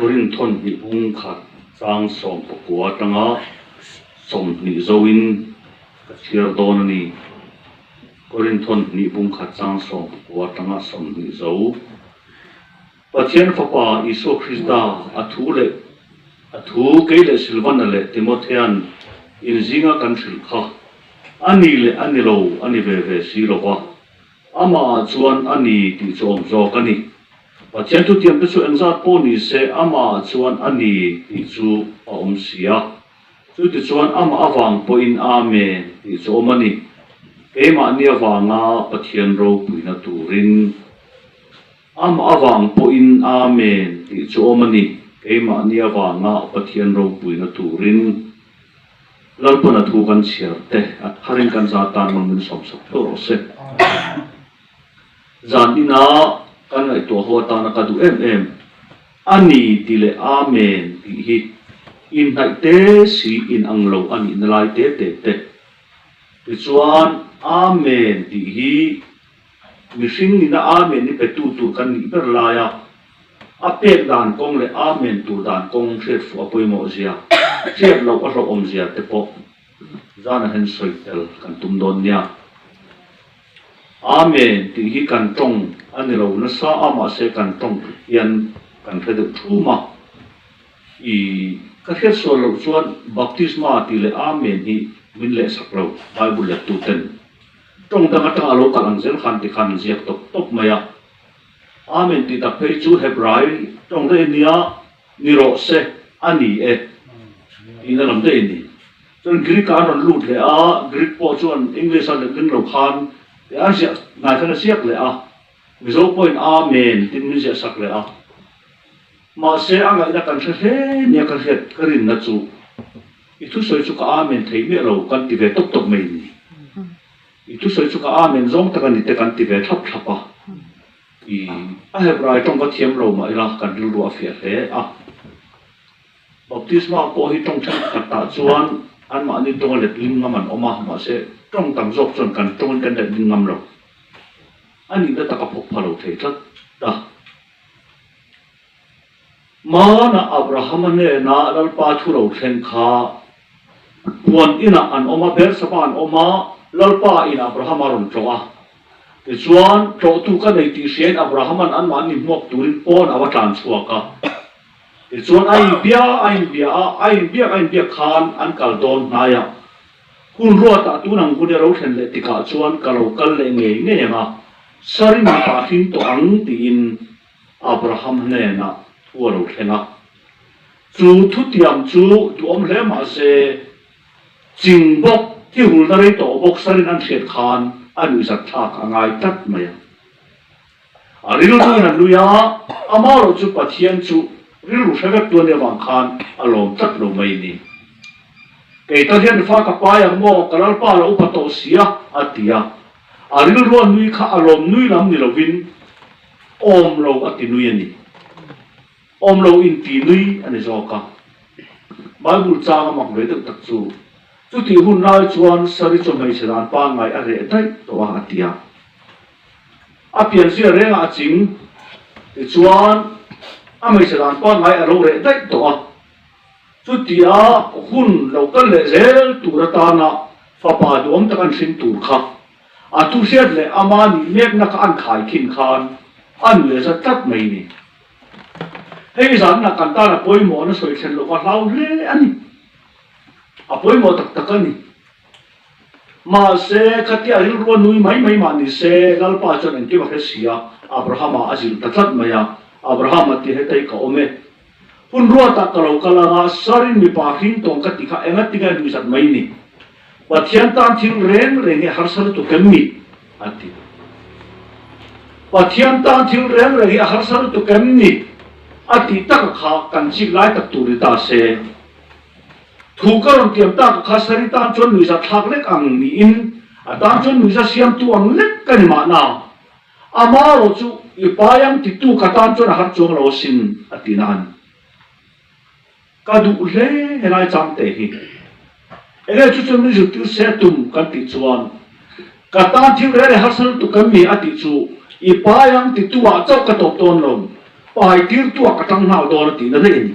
Korinthon hnih bung khat chang 19 atanga 20 zoin ka chhiar dawn a ni. Korinthon hnih bung khat chang 19 atanga 20 zo. Pathian Fapa Isua Krista a thu leh a thu kei leh Silvana leh Timothea'n inzinga kan hrilh kha a ni leh a ni lo a ni ve ve si lo va. Amah ah chuan a ni tih chu awm zawk a ni. Pathian thutiam te chu engzat pawh ni se amah ah chuan a ni tih chu a awm si a. Chutichuan amah avang pawhin Amen tih chu awm a ni. Keimahni avanga Pathian ropuina turin Amah avang pawhin Amen tih chu awm a ni. Keimahni avanga Pathian ropuina turin Lalpana thu kan chhiar te a tharin kan za tan rawn min sawmsak theuh rawh se. Zan ina kan ngaihtuah ho atana ka duh em em a ni tih leh Amen tih hi inhnaih te si inang lo a nihna lai te te te. Tichuan Amen tih hi Mihring nina Amen i petu tur kan nih ber laia a pek dan kawng leh Amen tur dan kawng hriat fuh a pawimawh zia, hriat loh a hlauhawm zia te pawh zan ah hian sawi tel kan tum dawn nia. Amen tih hi kan tawng a ni lo nasa a mahse kan tawng hian kan hre deuh thum a. I ka hriat sual loh chuan Baptisma tih leh Amen hi min lehsak lo Bible lettu ten. Tawng dang atanga lo kal ang zel khan ti khan an ziak tawp tawp mai a. Amen tih tak phei chu Hebrai tawng daih a nia, ni rawh se, a ni e tihna lam daih a ni. Chuan Greek ah an rawn lut leh a, Greek pawh chuan English a let ling lo khan an ziah hnai khan a ziak leh a, Mizo pawhin Amen tiin min ziah sak leh a. Mahse a ngaihna kan hre hle nia ka hriat ka rinna chu. I thusawi chu ka amen thei miah lo kan ti ve tawp tawp mai ni. I thusawi chu ka amen zawng tak a ni te kan ti ve thlap thlap a. I a Hebrai tawng ka thiam lo mah ila kan rilru a fiah hle a. Baptisma pawh hi tawng thenkhat ah chuan anmahni tawng a let ling ngam an awm a, mahse tawng tam zawk chuan kan tawngin kan let ling ngam lo. A nihna tak a phawk pha lo thei tlat a. Hmana Abrahama hnena Lalpa thu lo thleng kha huan inah an awm a, Bersaba an awm a, Lalpa in Abrahama rawn tlawh a. Tichuan, tlawhtu ka nei tih hriain Abrahaman anmahni hmuak turin pawn a va tlan chhuak a. Tichuan, a inbia a inbia a, a inbiak a inbiak khan an kal dawn hnai a. Hun ruatah tun ang hun i ro thlen leh tikah chuan ka lo kal leh ngei ngei ang a, Sarin mipa hring tawh ang tiin Abraham hnenah thu a lo thleng a. Chu thutiam chu duhawm hle mah se, ching bawk, thi hulna rei tawh bawk sarin an hriat khan a nuihzat thlak a ngai tlat mai a. A rilruin a nui a, amaherawh chu Pathian chu rilru hre vek tu a nih avang khan a lawm tlat lo mai ni. Kei tal hian fa ka pai ang maw, ka lalpa la upa tawh sia, a ti a. A rilru a nui kha a lawm nui lam ni lovin awm lo a ti nui a ni. Awm lo in ti nui a ni zawk a. Bible chang a mak ve deuh tak chu, chutih hun lai chuan Sari chu hmeichhe dan pangngai a reh daih tawh a, a ti a. A pianzia rengah a ching, tichuan a hmeichhe dan pangngai a lo reh daih tawh a. Chutia hun lo kal leh zel tur atana fapa duhawm tak an hring tur kha a thu hriat leh ama nih mekna kha an khai khin khan a nuih a za tlat mai ni. Hei zanna kan tan a pawimawh na sawi thlen loh a hlau hle a ni. A pawimawh tak tak a ni. Mahse, khatia rilru a nui mai mai mah ni se, Lalpa chuan engkim a hre si a, Abrahama a zilh ta tlat mai a, Abrahama ti hetei ka awm e. Hun ruatah ka lo kal anga Sarin mipa hring tawng ka ti kha enga tinge nui zat mai ni? Pathian tan thil reng reng hi a harsa lutuk em ni? A ti. Pathian tan thil reng reng hi a harsa lutuk em ni? A tih taka kha kan chik lai tak tur ni ta se. Thu ka rawn tiam taka kha Sari tan chuan nuihza thlak lek ang niin a tan chuan nuihza siamtu ang lek ka ni mahna. Amaherawh chu i pai ang titu ka tan chuan a har chuang lo asin, a ti nan. Ka duh hle helai chang te hi. Enge chu chuan min zirtir se tum kan tih chuan ka tan thil reh leh harsa lutuk kan mi a tih chu i pai ang titu ah chauh ka tawp dawn lo. Pai tir tuak a tang nghal dawn a tihna daih a ni.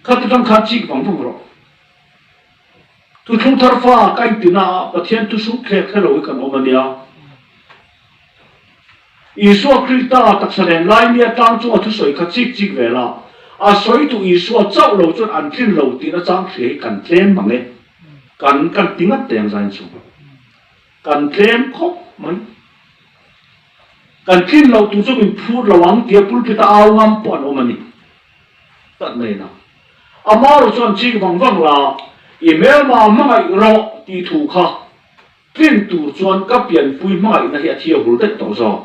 Khati tang khan chik vang vang rawh. Thuthlung thar fa ka intina ah Pathian thusuk thlek hre lo hi kan awm a nia. Isua Krista taksa len lai nia tlang chunga thusawi kha chik chik ve la, a sawitu Isua chauh lo chuan an tlin lo tihna chang hria hi kan tlem mang e. Kan kan ti ngat teng zain chu. Kan tlem khawp mai. Kan tlin loh tur chu min phur lo ang tia pulpit a au ngam pawh an awm a ni. Tlat mai na. Amaro chuan chik vang vang la, i hmelma hmangaih rawh tih thu kha tlin tur chuan ka pianpui hmangaihna hi a thia hul daih tawh zawk.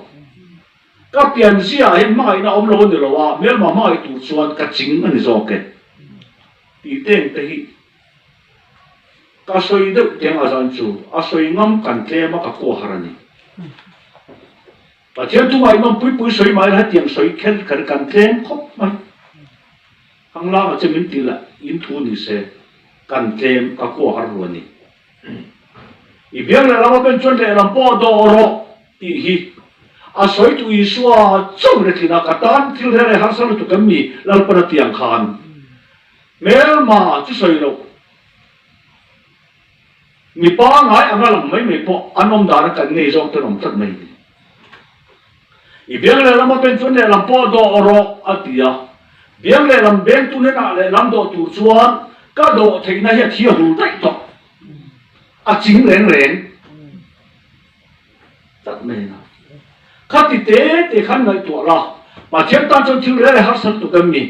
Ka pian ziaah hian hmangaihna awm lo a ni lo a, hmelma hmangaih tur chuan ka ching a ni zawk e tih teng te hi ka sawi deuh teng a zan chu a sawi ngam kan tlem a ka kua har a ni. Pathian thu ngaihnawm pui pui sawi mai la hetiang sawi kher kher kan tlem khawp mai. Hanglanga che min ti la in thu ni se kan tlem ka kua har ru a ni. I biang lehlam a ben chuan lehlam pawh a dawh rawh tih hi a sawi tu Isua chauh in a tlin a, ka tan thil reng reng harsa lutuk em ni Lalpan a tiang khan hmelma chu sawi loh. Mi pangngai anga lang mai mai pawh an awm dana kan ngei zawng ten awm tlat mai ni. I biang lehlam a ben chuan lehlam pawh dawh rawh a ti a. Biang lehlam bengtu hnenah lehlam dawh tur chuan ka dawh theihna hi a thi a hul daih tawh. A ching reng reng tlat mai a. Khati te te khan ngaihtuah la, Pathian tan chuan thil rel harsat tuk em ni?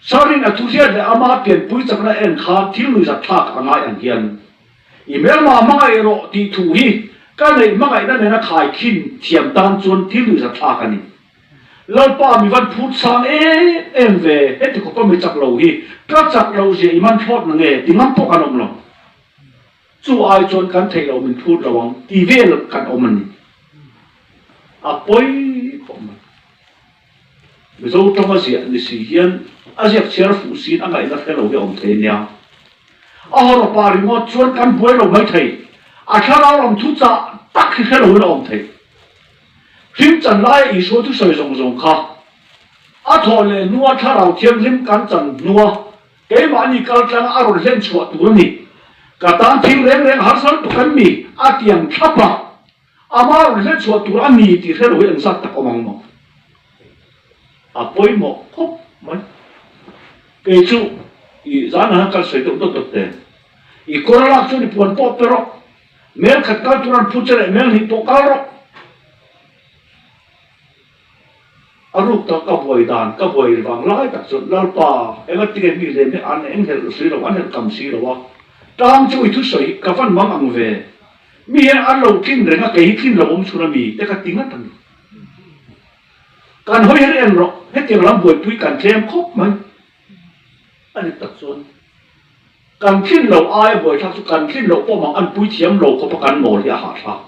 Sarin a thuhriat leh ama pianpui chakna en khan thil nuihzat thlak a ngai ang hian, I hmelma hmangaih rawh tih thu hi ka neih hmangaihna nena khaikhin thiam tan chuan thil nuihzat thlak a ni. Lalpa mi van phut sang em em ve, heti khawpa mi chak lo hi ka chak loh zia i man thlawt na nge ti ngam pawh kan awm lo. Chu ai chuan kan theih loh min phut lo ang ti vel kan awm a ni. A pawi khawp mai. Mizo tawng a ziah ni si hian a ziak chhiar fuh siin a ngaihna hre lo hi a awm thei ania. A hawrawpa ringawt chuan kan buai lo mai thei. A thlarau lam thu chah tak hi hre loin a awm thei. Hlim chan laia Isua thusawi zawng zawng kha a thawh leh hnua thlarau thianghlim kan chan hnua keimahni kal tlanga a rawn hlen chhuah tur a ni. Ka tan thil reng reng harsa lutuk an ni a tiang thlap a. Ama rawn hlen chhuah tur a ni tih hre lo hi engzat tak awm ang maw? A pawimawh khawp mai. Kei chu i zanah hian kal sawi deuh dawt dawt teh. I kawr a lak chuan i puan pawh pe rawh. Mel khat kal tur an phut che leh mel hnih pawh kal rawh. A ruk tak ka buai dan, ka buai vang lai tak chuan Lalpa engatinge mi lem hi an enghelh si lo, an helh tam si lo a, tang chu i thusawi hi ka van mang ang ve. Mi hian an lo tlin reng a, kei hi tlin lo awm chhun a mi te ka ti ngat a ni. Kan hawi her en rawh, hetiang lam buaipui kan tlem khawp mai a ni tak chuan kan tlin lo aia buaithlak chu kan tlin loh pawh mang an pui thiam lo khawp a kan mawl hi a hahthlak.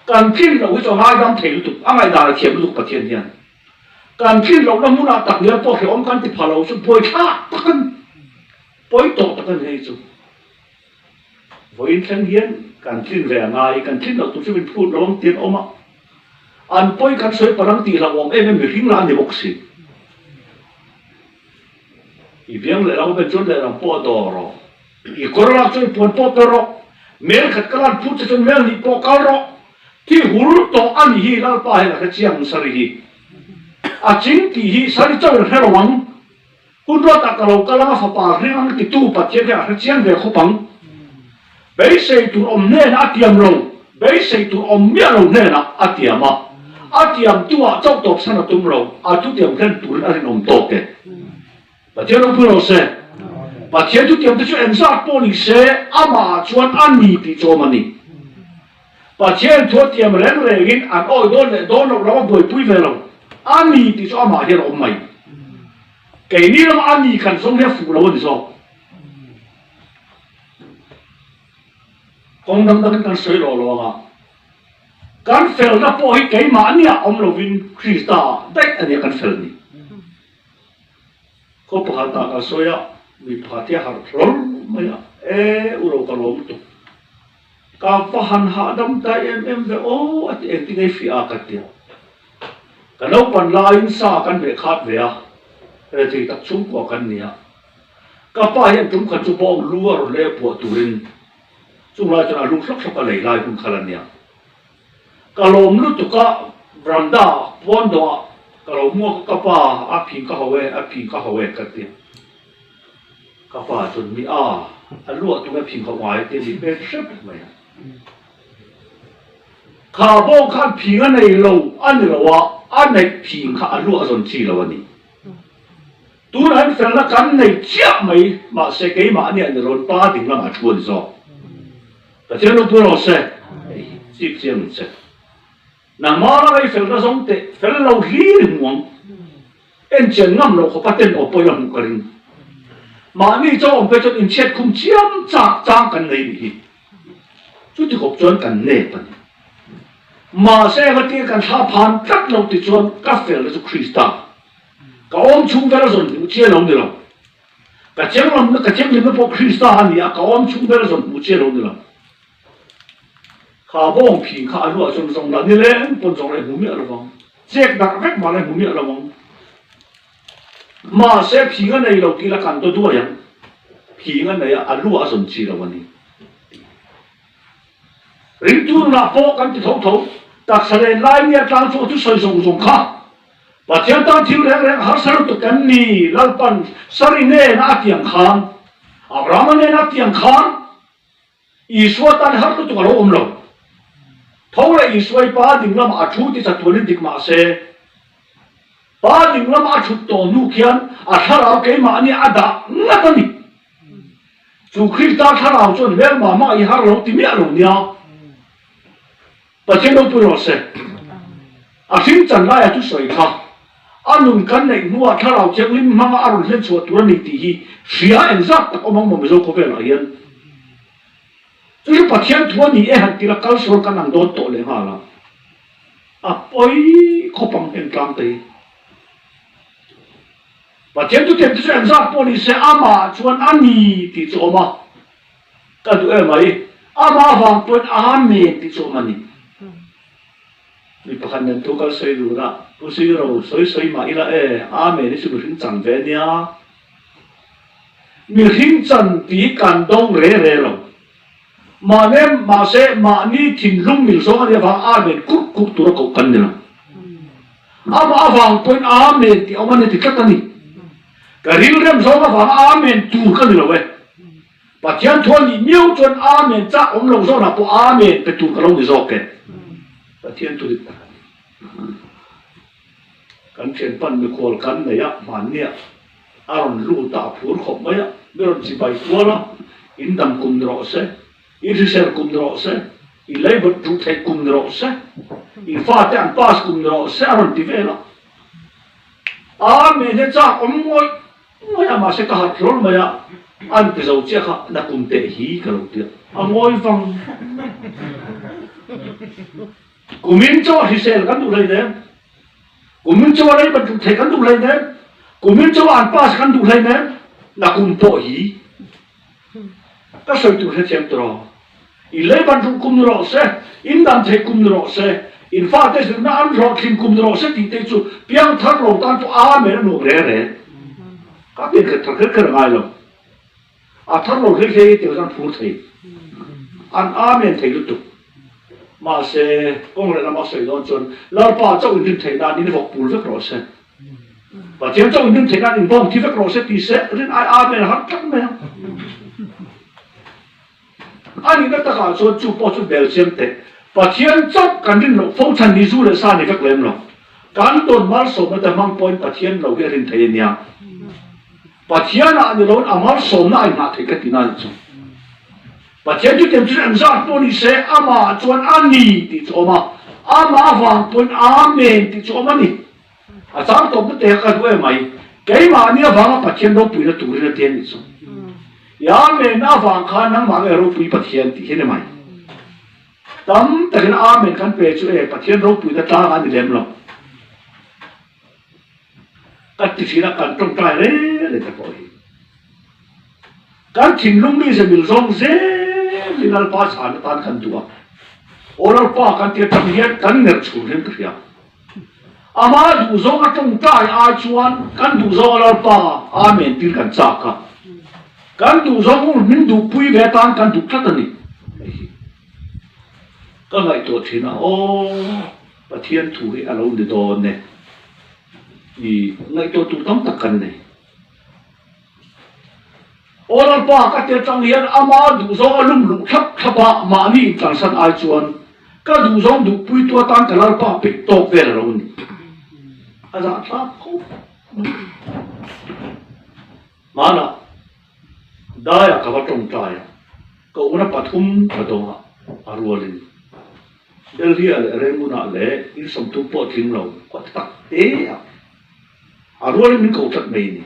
Kan tlin loh hi chu a ngaidam thei lutuk, a ngaihdan a thiam lutuk Pathian hian. Kan tlin lohna hmunah tak ngial pawh hrehawm kan ti pha lo chu buaithlak tak a ni, pawi tawh tak a ni hei chu. Vawiin thleng hian kan tlin ve a ngai, kan tlin loh tur chu min phut lo ang tih an awm a, an pawi kan sawi palh ang tih hlauhawm em em mihring lah a ni bawk si. I biang lehlam a ben chuan lehlam pawh a dawr rawh. I kawr lak chuan puan pawh pe rawh. Mel khat ka lan phut che chuan mel hnih pawh kal rawh. Thi hul tawh a ni hi Lalpa hian a hre chiang Sari hi. A ching tih hi Sari chauhin a hre lo ang. Hun ruatah ka lo kal ang a fapa hring ang titu Pathian hian a hre chiang ve khawp ang. Beisei tur awm hnenah a tiam lo, beisei tur awm miah lo hnenah a tiam a. A tiamtu ah chauh tawp san a tum lo, a thutiam hlen turin a rinawm tawk e. Pathian ropui rawh se. Pathian thutiam te chu engzat pawh ni se, amah ah chuan a ni tih chawm a ni. Pathian thu a tiam reng rengin an awi dawn leh dawn loh lam a buaipui ve lo. A ni tih chu amah hian a awm mai. Keini lama a ni kan zawng hi a fuh lo a ni zawk. Kawng dang dangin kan sawi rawh lo anga kan felna pawh hi keimahniah awm lovin Krista ah daih a nia kan fel ni. Khaw pakhat ah kan sawi a, mi pakhat hi a harh hlawl mai a, E u lo ka lawm lutuk. Ka va han hahdam ta em em ve aw a ti engtin nge i hria a ka ti a. Ka naupan laiin sa kan hmeh khat ve a, rethei tak chhungkua kan ni a. Ka pa hian tum khat chu bawng lu a rawn leh puah turin chung lai chuan a lu hlawk hlawk a lei lai hun kha la nia. Ka lawm lutuk a, veranda puan dawhah ka lo hmuak a, ka pa a phing ka hau e, a phing ka hau e ka ti a. Ka pa chuan mi a, a luah tunge phing hauh ngai tih a ni hmel hrep mai a. Kha bawng khan phing a nei lo a ni lo a, a neih phing kha a luah zawn chi lo a ni. Tunah hian felna kan nei chiah mai, mahse keimah nia ni rawn pa ding lamah thu a ni zawk. Pathian ropui rawh se, hei hi chip chiang ang che. Nangmah laka i felna zawng teh fel lo hlir i hmu ang. En chian ngam loh khawpa ten aw pawhin a hmuh ka ring. Mahni chaw awm phei chuan inchhiat khum chiam chak chang kan nei nih hi. Chuti khawp chuan kan nep a ni. Mahse engatinge kan thla phan tlat lo ti chuan ka felna chu Krista. Ka awm chhung vel a zawn hmuh chian lo ni lo. Ka chianglamna, ka chianghlimna pawh Krista a ni a, ka awm chhung vel a zawn hmuh chian lo ni lo. Kha bawng phing kha a luah chuan zawng lah nileng pawn zawng lah i hmu miah lo vang. Chek darh vek mah lah i hmu miah lo vang. Mahse phing a nei lo tih la kan daw duai ang. Phing a nei a, a luah a zawn chi lo a ni. Ringtu nunah pawh kan ti tho tho. Taksa len lai nia tlang chu a thusawi zawng zawng kha. Pathian tan thil reng reng harsa lutuk kan ni, Lalpan Sari nena a tiang khan, Abrahama nena a tiang khan, Isua tan har lutuk a lo awm lo. Tho leh Isua i Pa ding lamah a thu ti chatuanin dik mah se, Pa ding lama a thut tawh hnu khian a thlarau keimahni a dah ngat a ni. Chu Krista thlarau chuan hmelma mah i har lo ti miah lo nia. Pathian ropui rawh se. A hring chan laia thusawi kha a nun kan neih hnuah thlarau thianghlim hmanga a rawn hlen chhuah tur a ni tih hi hria engzat tak awm ang maw Mizo khawvelah hian. Chu chu Pathian thu a ni e han tila kal sual kan ang dawn tawh leh nghal a. A pawi khawp ang heng tlang te hi. Pathian thutiam te chu engzat pawh ni se amah chuan a ni tih chu a awm a. Ka duh em mai. Amah vang pawhin Amen tih chu awm a ni. Mi pakhat nen thu kal sawi dun a, Pu Siro, sawi sawi mah ila e, Amen hi chu mihring chan ve nia. Mihring chan tih kan do re re lo. Mahne, mahse, mahni thinlung mil zawng a nih avang Amen kurh kurh tura koh kan ni lo. Amah avang pawhin Amen tih awm a ni ti tlat a ni. Ka rilrem zawng avang Amen tur ka ni lo e. Pathian thu a nih miau chuan Amen chah awm lo zawnah pawh Amen pe tur ka lo ni zawk e. Pathian thu dik tak a ni. Kan thianpan mikhual kan nei a, hmannia a rawn lut a, a phur khawp mai a, mi rawn chibai kual a, in dam kum ni rawh se, i hrisel kum ni rawh se, i labour duh theih kum ni rawh se, i fate an pass kum ni rawh se a rawn ti vel a. Amen hi chak awm ngawih Ngawi a mahse ka harh hlawl mai a, an ti zo chiah kha na kum teh hi ka lo ti a, a ngawi vang. Kumin chaw hrisel kan duh hleinem, kumin chaw a leibat duh thei kan duh hleinem, kumin chaw an pass kan duh hleinem, na kum pawh hi Ka sawi tur hrethiam tawh. I leiban duh kum ni rawh se, in dam theih kum ni rawh se, in fate zirna an hlawhtlin kum ni rawh se tih te chu piangthar lo tan pawh Amen a nuam reng reng. Ka pian khat thar kher kher a ngai lo. A thar lo hlei hlei tih chuan phur thei. An Amen thei lutuk. Mahse, kawng leh lama sawi dawn chuan Lalpa chauh inrin theih nan in vawk pul vek rawh se. Pathian chauh in theih nan inbawm thi vek rawh se ti se rin ai Amen a har tlat mai a. A nihna takah chuan chu pawh chu bel chiang teh. Pathian chauh kan rin loh fo chhan ni zu leh sa ni vek lem lo. Kan tawn malsawmna te hmang pawhin Pathian lo hi a rin thei a nia. Pathian ah ni loin a malsawmna a inngah theih ka ti na nih chu. Pathian chu tiang chu engzat pawh ni se amah chuan a ni tih chu a awm a, amah avang pawhin Amen tih chu a awm a ni. A chang tawpna te ka duh em mai. Keimahni avanga Pathian ropuina turin a ti a nih chu. I Amen avang khan nangmah nge ropui Pathian tih hi a ni mai. Tam takin Amen kan pe chu e Pathian ropuina tlang a ni lem lo. Ka ti thin a kan tawngtai reng reng te pawh hi. Kan thinlung mi ze mil zawng zel hi Lalpa chhan atan kan duh a. Aw Lalpa kan ti atang hian kan ner chhun hian ka hria. Ama duhzawng a tawngtai ai chuan kan duhzawng a Lalpa Amen tir kan chak a. Kan duhzawng hun min duhpui ve atan kan duh tlat a ni. Hei hi ka ngaihtuah thin a, aw Pathian thu hi a lo ni dawn e i ngaihtuah tur tam tak kan nei. Aw Lalpa ka ti atang hian ama duhzawng a lum luh thlap thlap a, mahni intlansan ai chuan ka duhzawng duhpuitu atan ka Lalpa peih tawk vel a lo ni. A zahthlak khawp mai. Hmanah daiah ka va tawngtai a, ka una pathum ka dawng a, a rualin Delhi-ah leh Rangoon-ah leh in 30 pawh tling lo khaw tak te ah a rualin min ko tlat mai a ni.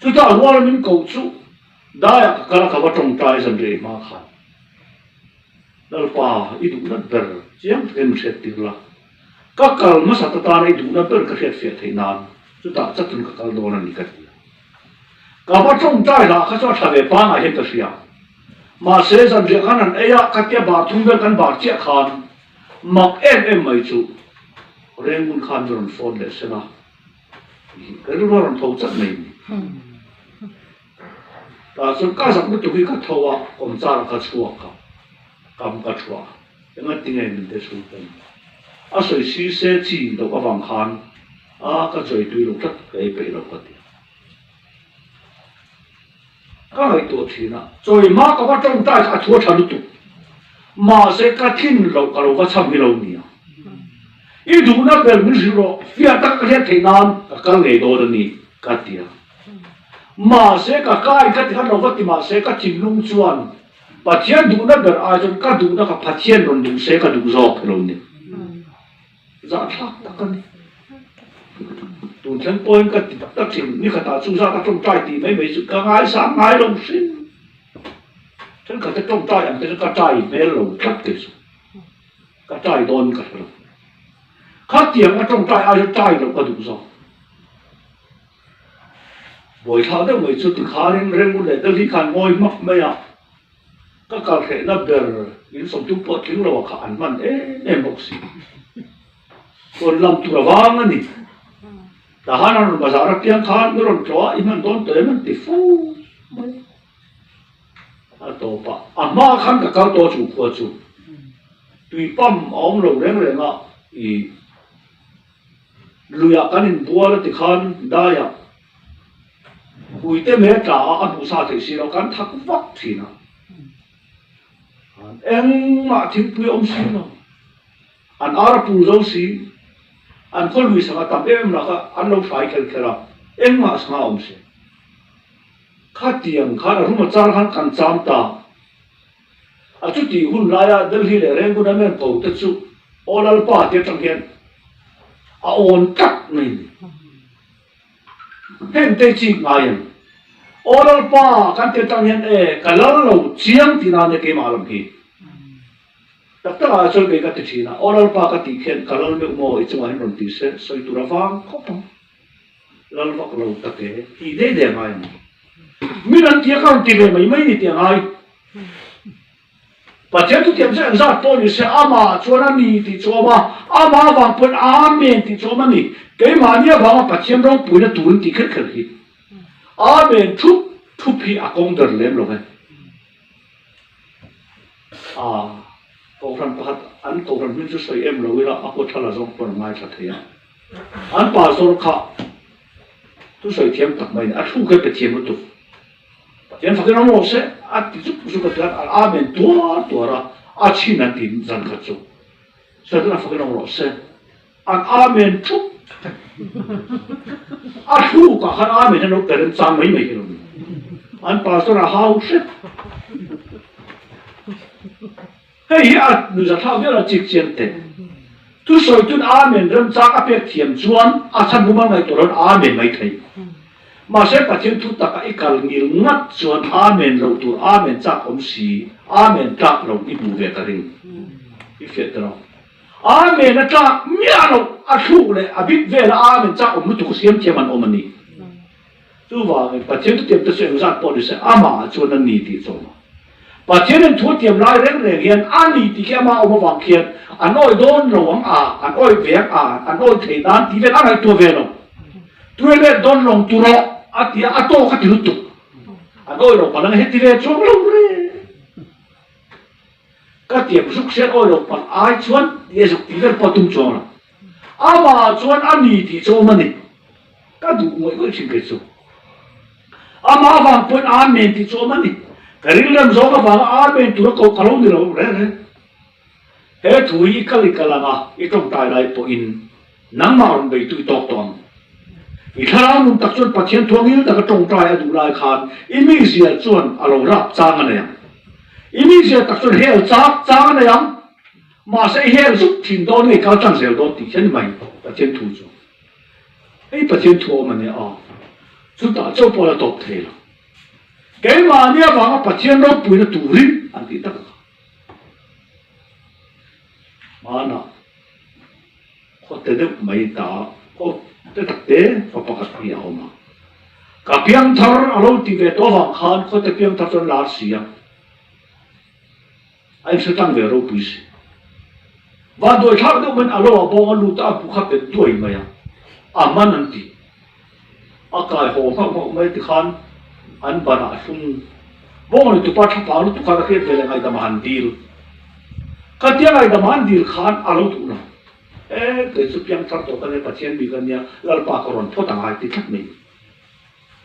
Chutah a rualin min ko chu daiah ka kal a, ka va tawngtai zanriah i hma khan Lalpa i duhna ber chiang takin min hriat tir la, ka kal hmasa ta tana i duhna ber ka hriat fiah theih nan chutah chatin ka kal dawn a ni ka ti a. Ka va tawngtai lah kha chu a tha ve pangngai hian ka hria. Mahse zanriah khan an ei a, khatia bar thum vel kan bar chiah khan mak em em mai chu Rengun khan min rawn phone leh sen a, ka rilru a rawn tho chat mai a ni. Tah chuan ka zak lutuk hi ka tho a, kawmchar ka chhuak a, kam ka thuah a, engati nge min te chhung pawm a sawi si se chi loh avang khan a ka chawi tui lo tlat ka ei peih lo ka ti a. Ka ngaihtuah thin a, chawi hma ka va tawngtai kha a thu a tha lutuk. Mahse ka thin loh ka lo va chham hi lo nia. I duhna ber min hrilh rawh, fiah taka ka hriat theih nan ka kal ngei dawn a ni, ka ti a. Mahse ka kai ka ti khan lo va ti mahse ka thinlung chuan Pathian duhna ber ai chuan ka duhna ka Pathian rawn duh se ka duh zawk hi lo ni. Zahthlak tak a ni. Tun thleng pawhin ka ti tak tak thin, ni khatah chu zat a tawngtai tih mai mai chu ka ngaisang ngai lo hrim. Thenkhat te tawngtai ang te chu ka tai hmel lo tlat kei chu. Ka tai dawn ka hre lo. Khatiang a tawngtai ai chu tai loh ka duh zawk. Buaithlak deuh mai chu tikhanin Rengun leh Delhi khan ngawi hmak mai a. Ka kal hrehna ber in 30 pawh tling lo ah kha an hman em em bawk si. Rawn lam tur avang a ni. Tahan an rawn bazar apiang khan i rawn tlawh a, i hman dawn tawh em an ti fo mai. A tawp a, a hma khan ka kal tawh chu khua chu tui pump a awm lo reng reng a, i luiah kan inbual a ti khan daiah Puite me tla a a hmuh sa theih si lo, kan thak vak thin a. Engmah thingpui a awm si lo. An ar a pur zo si. An khaw lui sangha tam em em laka an lo hrai kher kher a, engmah sangha a awm si. Khatiang khan a rum a char khan kan cham ta. A chutih hun laia Delhi leh Rangoon a men ko te chu Aw Lalpa ti atang hian a awn tlat mai a ni. Heng te chik ngai em? Aw Lalpa, kan ti atang hian e, ka lal lo chiang tih nan e keimah lam hi. Tak tak ah chuan kei ka ti thin a, Aw Lalpa ka tih khian ka lal meuh maw i chungah hian rawn ti se, sawi tur a vang khawp ang. Lal vak lo tak e, tih daih daih a ngai ang. Min an tia ka rawn ti ve mai mai ni tih a ngai. Pathian thutiam chu engzat pawh ni se, amah chuan a ni tih chu a awm a, amah avang pawhin Amen tih chu a awm a ni. Keimahni avanga Pathian ropuina turin tih kher kher hi Amen thup thup hi a kawng ber lem lo ve. A Kohhran pakhat an Kohhran hming chu sawi em lo ila a kawt thala zawng pawn a ngaithla thei a. An pastor kha thusawi thiam tak mai a ni, a thu kha pe thiam lutuk. Pathian fakin awm rawh se, a ti zuk zuk a tian an Amen tuar tuar a, a chhin an ti zan khat chu. Setana fakin awm rawh se, an Amen thup a thlukah khan Amen an lo pe remchang mai mai hi lo ni. An pastor a hau hrep. Hei hi a nuihzathlak viau la chik chiang teh. Thusawi tun Amen remchang a pek thiam chuan a chhan mumal ngaihtuah loin Amen mai thei. Mahse Pathian thu taka i kal ngil ngat chuan Amen loh tur Amen chak awm si, Amen tlak lo i hmu ve ka ring. I fiah tawh lo. Amen a tlak miah loh a thluk leh a bit vela Amen chak awm lutuk a siam thiam an awm a ni. Chuvangin Pathian thutiam te chu engzat pawh ni se amah ah chuan a ni tih chawm a. Pathianin thu a tiam lai reng reng hian a ni tih khi ama awm avang khian an awi dawn lo ang a, an awi ve ang a, an awi thei nan tih vel a ngaihtuah ve lo. Tui let dawn lawng tu rawh a ti a, a tawk a ti lutuk. An awi lo palh ang heti ve chuang lo re. Ka tiam zuk hriat awi lo palh ai chuan ti e zuk tih vel pawh a tum chuang lo. Amah chuan a ni tih chu awm a ni. Ka duh ngawih ngawih thin kei chu. Amah avang pawhin Amen tih chu awm a ni. Ka rilrem zawng avanga Amen tura koh ka lo ni lo reng reng. He thu hi i kal i kal anga i tawngtai lai pawhin nangmah rawn beitu i tawk tawh ang. I thlarau nun tak chuan Pathian thuangil taka tawngtai a duh lai khan i mizia chuan a lo rap chang a nei ang. I mizia tak chuan hel chak chang a nei ang. Mahse i hel zuk thin dawn nge i kal tlang zel dawn tih hian i mai Pathian thu chu. Hei Pathian thu awm a nia aw. Chutah chauh pawh la tawp thei lo. Keimahni avanga Pathian ropuina turin an tih tak a kha. Hmanah khawte deuh mai ta khaw te tak te fa pakhat hi a awm a. Ka piangthar a lo ti ve tawh avang khan khawte piangthar chuan lar si a. A inhre tlang ve ropui si. Vanduai thlak deuh maiin a lo a bawng a lut a, a hmu kha bet duai mai a, a man an ti. A kai haw nghauh nghauh mai tikhan an banah a hlung. Bawng ni tupa tha pang lutuk khan a hriat ve leh ngaihdam a han dil. Khatia ngaihdam a han dil khan a lo duh lo. E, kei chu piangthar tawh ka nia, Pathian mi ka nia, Lalpa ka rawn phawt a ngai ti tlat mai.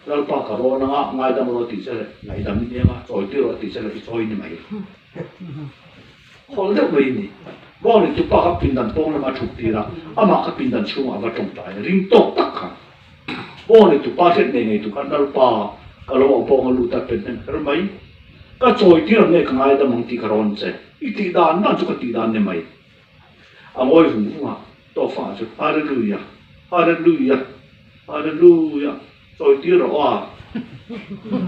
Lalpa ka rawn anga ngaidam rawh tih che leh ngaihdam i nia chawi tir rawh tih che leh i chawi ni mai. Khawl deuh mai i ni. Bawng ni tupa kha pindan pawng lama thut tir a, amah kha pindan chhungah a va tawngtai a, ring tawk tak kha. Bawng ni tupa hriat ngei ngei tu khan Lalpa ka lo a bawng a lut a pen hnem kher mai. Ka chawi tir ang nge ka ngaidam ang tih ka rawn che. I tih dan dan chu ka tih dan ni mai. A ngawi vung vung a, tawkfangah chuan, Hallelujah! Hallelujah! Hallelujah! Chawi tir rawh aw a.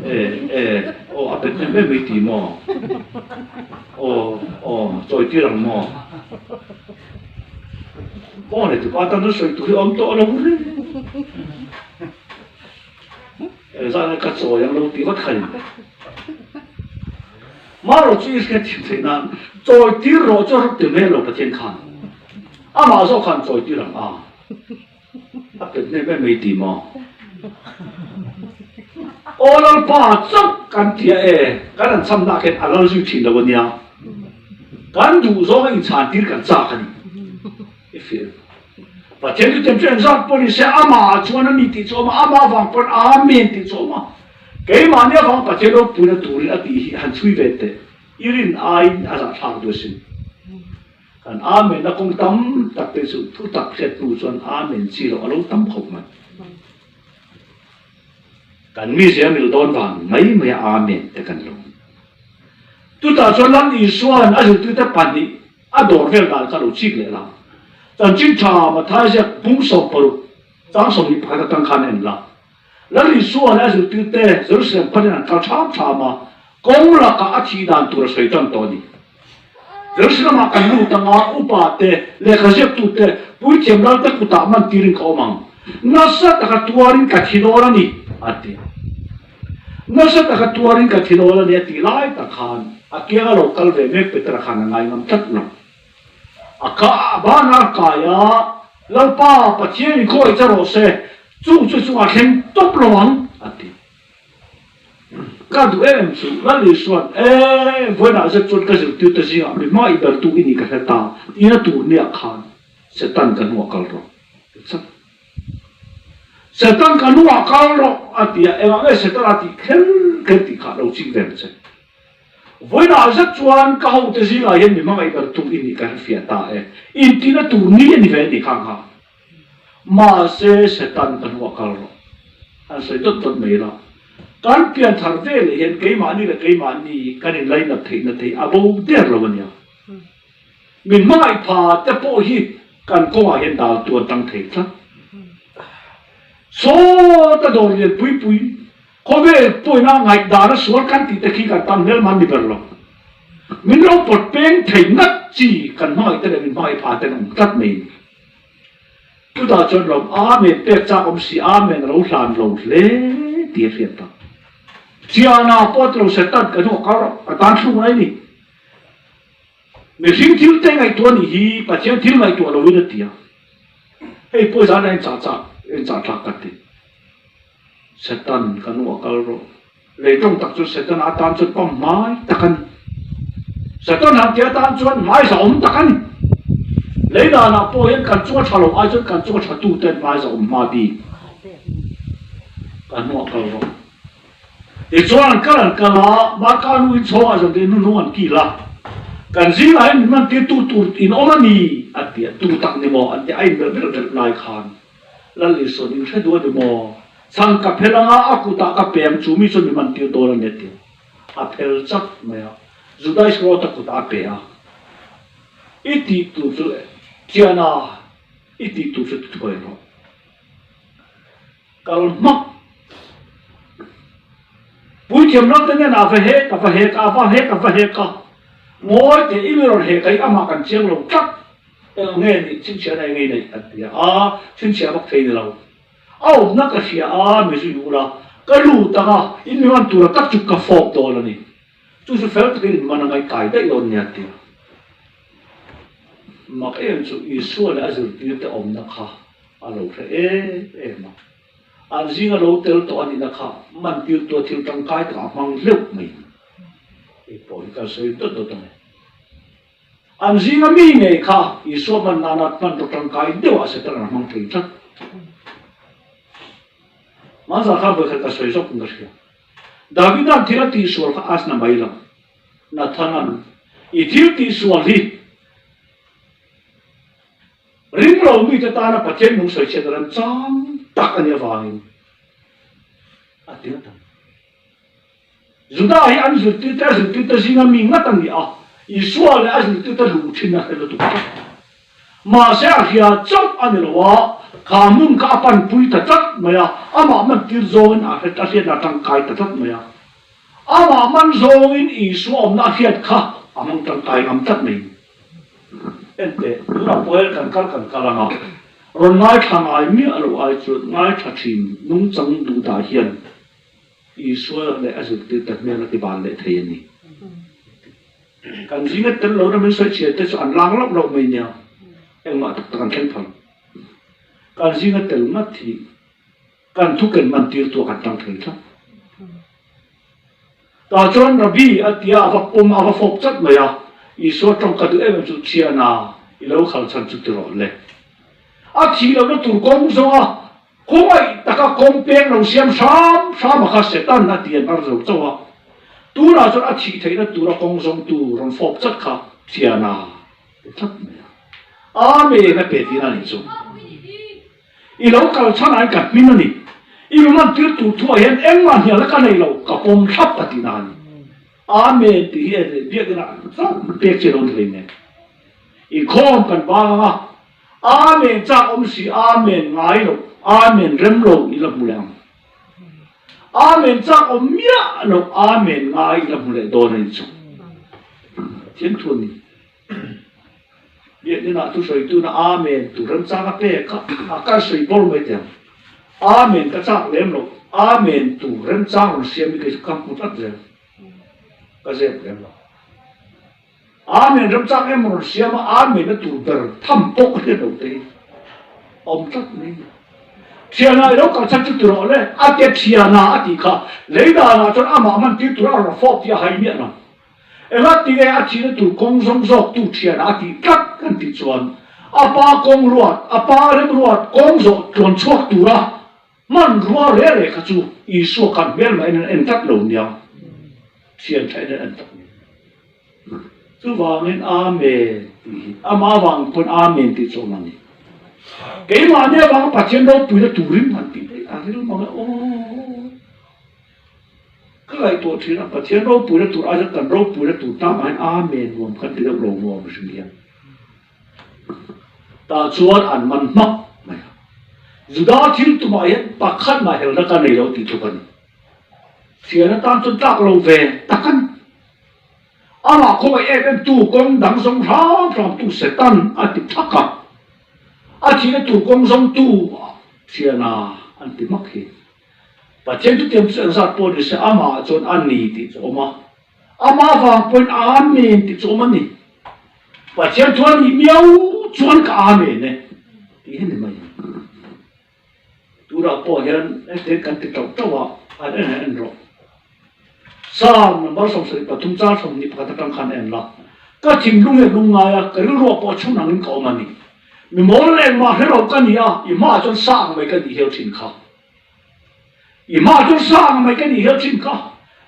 E, e, aw, a pet hnem em mai ti maw? Aw, aw, chawi tir ang maw? Aw, nei tupa tan chu sawi tur hi a awm tawh lo reng. Engzah nge ka chawi ang lo tih vat kha ni. Marawh chu Israel thim theih nan chawi tir rawh chu a rawt ti hmel lo Pathian khan. Amah zawk khan chawi tir ang a. A pet hnem em mai ti maw? Aw Lalpa chauh kan tia e, kan an chhamna khian a lal zui thin lo a nia. Kan duh zawng a inchhan tir kan chak a ni. I feel. Pathian chu tem chu engzat pawh ni se amah chuan a ni tih chu awm a, amah avang pawn Amen tih chu awm a. Keimahni avang Pathian ropuina turin a tih hi han chhui ve teh. I rin aiin a zahthlak duh asin. Kan Amen a kawng tam tak te chu thu tak hriat hnu chuan Amen chi loh a lo tam khawp mai. Kan mizia mil dawn vang mai mai a Amen te kan lo. Chutah chuan Lal Isua'n a zirtirte pahnih A dawr vel dan kha lo chik leh la. Chanchin tha Mathai ziak bung 60 chang 21 atang khan en la. Lal Isua leh a zirtirte Jerusalem panin an kal ṭham ṭham a, kawng lakah a thih dan tur a sawi tan tawh a ni. Jerusalem-ah kan lut anga upa te, lehkha ziaktute, puithiam lalte kutah man tirin ka awm ang. Nasa taka tuarin ka thi dawn a ni, a ti a. Nasa taka tuarin ka thi dawn a ni a tih lai tak khan a kianga lo kal ve mek Petera khan a ngai ngam tlat lo. A ka a ban a kai a, Lalpa, Pathian in khawi che rawh se, chung chu chungah thleng tawp lo ang, a ti. Ka duh em chu, Lal Isua'n, E, vawiinah zet chuan ka zirtirte zingah mi hma i bertu i nih ka hre ta, tiin a tur niah khan Satan ka hnuah kal rawh, ti chak. Satan ka nu ah kal rawh a ti a, engah nge Satan a tih kher kher tih kha lo chik ve ang che. Vawiinah zet chuan ka hote zingah hian mi hmangaih ber tum i nih ka hrefiah ta e, intihna tur ni a ni ve a ni kha ang kha. Mahse Satan ka nu ah kal rawh an sawi dawt dawt mai la. Kan pian thar ve leh hian keimahni leh keimahni kan inlainat theihna te hi a bo der lo a nia. Min hmangaih pha te pawh hi kan kawngah hian dal tuan tang thei tlat. Sawta dawr lian pui pui, khawvel pawina ngaihdana sual kan tih te khi kan tam hmelman ni ber lo. Min lo pawt peng thei ngat chi kan hmangaih te leh min hmangaih pha ten awm tlat mai a ni. Chutah chuan lawm Amen pek chak awm si Amen a lo hlan lo hle tih a hriat tak. Thiana pawh ti lo Satan ka hnung a kal rawh, ka tan thluk mai a ni. Mihring thil te ngaihtuah a nih hi Pathian thil ngaihtuah loin a ti a. Hei pawh zan a en chah chah en chah thlak ka ti. Satan ka hnung a kal rawh. Lei tawng tak chu Setana atan chuan pam hmai tak a ni. Satan han tih atan chuan hmaiza awm tak a ni. Lei danah pawh hian kan chunga tha lo ai chuan kan chunga tha tute an hmaiza awm hma bik. Ka hnungah kal rawh. Tichuan an kal an kal a, Marka nu in chhawngah zan tih hnuhnung an kil a. Kan zingah hian min man tirtu tur in awm a ni a ti a, tu tak ni maw an ti a, a inmelh melh melh lai khan. Lal Isuan in hre duh a ni maw? Chhang ka phel anga a kutah ka pe ang chu mi chuan mi man tir dawn a ni a ti. A phel chat mai a, Juda Iskariota kutah a pe a. I tih tur chu Thiana, i tih tur chu ti thuai rawh. Kal hmak. Puithiam ram te nen a va hek, a va hek a, a va hek, a va hek a. Ngawi teh i mi rawn hek a i amah kan chiang lo tlat. Eng nge nih chhinchhiahna eng nge i neih an ti a, a chhinchhiah vak thei ni lo. A awmna ka hria a, mi zui ula, ka lut ang a, in mi man tura tak chu ka fawp dawn a ni. Chu chu fel takin in man a ngaihkai daih dawn nia ti a. Mak em chu Isua leh a zirtirte awmna kha a lo hre em em a. An zinga lo tel tawh a nihna kha man tirtua thil tangkai takah a hmang hleuh mai. Hei pawh hi kan sawi dawt dawt a ni. An zinga mi ngei kha Isua hman nana hmanraw tangkai deuhah Satan an hmang thei tlat. Hmanzah khan vawikhat ka sawi zawk in ka hria. Davida'n thil a tihsual kha asna mai lo. Nathana'n i thil tihsual hi ring lo mite tana Pathian nung sawichhiat a remchang tak a nih avangin a ti ngat ang. Juda hi an zirtirte a zirtirte zinga mi ngat a ni a, Isua leh a zirtirte luh thin a hre lutuk tlat. Mahse a hria chauh a ni lo a, kha hmun kha a panpui ta tlat mai a, amah mantir zawngin a hret a hriatna a tangkai ta tlat mai a. Amah man zawngin Isua awmna a hriat kha a hmang tangkai ngam tlat mai. Enteh, tunah pawh hian kan kal kan kal ang a, rawn ngaithla ngai miah lo ai chuan ngaithla thin nungchang duhdah hian Isua leh a zirtirte hmel a ti ban leh thei a ni. Kan zinga tel lohna min sawi chhiat te chu an lang loh loh mai nia, engmah tak tak an thleng phal. Kan zinga tel ngat hi kan thuken man tirtu a kan tang thei tlat. Tah chuan Rabbi a tia a va pawm a va fawp chat mai a, Isua tawng ka duh em em chu Thiana i lo khal chhan chu ti rawh le. A thih lohna tur kawng zawnga Khawngaih taka kawng peng lo siam hram hram a kha Satan a ti an har zo chauh a. Tunah chuan a thih theihna tura kawng zawngtu rawn fawp chat kha Thiana ti tlat mai a. Amen a pe tihna a nih chu. I lo kal chhanah hian ka hmin a ni. I mi man tir tur thuah hian engmah hnialna ka nei lo, ka pawm thlap a tihna a ni. Amen tih hi eng biakina chauh pek chi lo ni hlei nen. Inkhawm kan bang ang a, Amen chak awm si, Amen ngai lo, Amen rem lo i la hmu leh ang. Amen chak awm miah lo, Amen ngai i la hmu leh dawn a ni chu. Pathian thu a ni. Biakinn-ah thusawitu-na Amen tur remchang a pek a, a kal sawi bawr mai teh ang. Amen ka chak lem lo, Amen tur remchang rawn siam hi kei chu ka hmu tlat zel. Ka zep lem lo. Amen remchang em rawn siam a, Amen a tur ber tham pawh ka hriat lo te hi awm tlat mai ni. Thiana i lo kal chhan chu ti rawh le, a tia thiana a tih kha lei danah chuan amah man tir tura a rawn fawp tih a hai miah lo. Enga ti nge a thihna tur kawng zawng zawk tu thiana a tih tlat kan tih chuan a pa kawng ruat, a pa remruat kawng zawh tluan chhuak tura Hmanrua reh reh kha chu Isua khan hmelmah in an en tlat lo nia, thian tha in an en tlat nia. Chuvangin Amen tih hi amah avang pawn Amen tih chu awm a ni. Keimahni avanga Pathian ropuina turin han tih daih a ril mang e aw. Ka ngaihtuah thin a, Pathian ropuina tur ai chuan kan ropuina tur tlangah hian Amen nuam kan ti deuh lo maw mihring hian. Tah chuan an man hmak mai a. Juda thil tumah hian pakhat mah helna ka nei lo tih tluk a ni. Thian atan chuan tlak lo ve tak a ni. Amah khawngaih em em tu kawng dang zawng hram hram tu Satan a ti thak a. A thihna tur kawng zawng tu thiana an ti hmak hi. Pathian thutiam chu engzat pawh ni se amah chuan a ni tih chu a awm a, amah vang pawhin Amen tih chu a awm a ni. Pathian thu a nih miau chuan ka Amen e tih hi ni mai. Tunah pawh hian hetiang kan ti tauh tauh a, han en han en rawh. Psalm number 73 char 21 atang khan en la. Ka thinlung hi a lung ngai a, ka rilruah pawh chhun angin ka awm a ni. Mi mawl leh engmah hre lo ka ni a, i hmaah chuan sa ang mai ka nih hial thin kha. I hmaah chuan sa ang mai ka nih hial thin kha.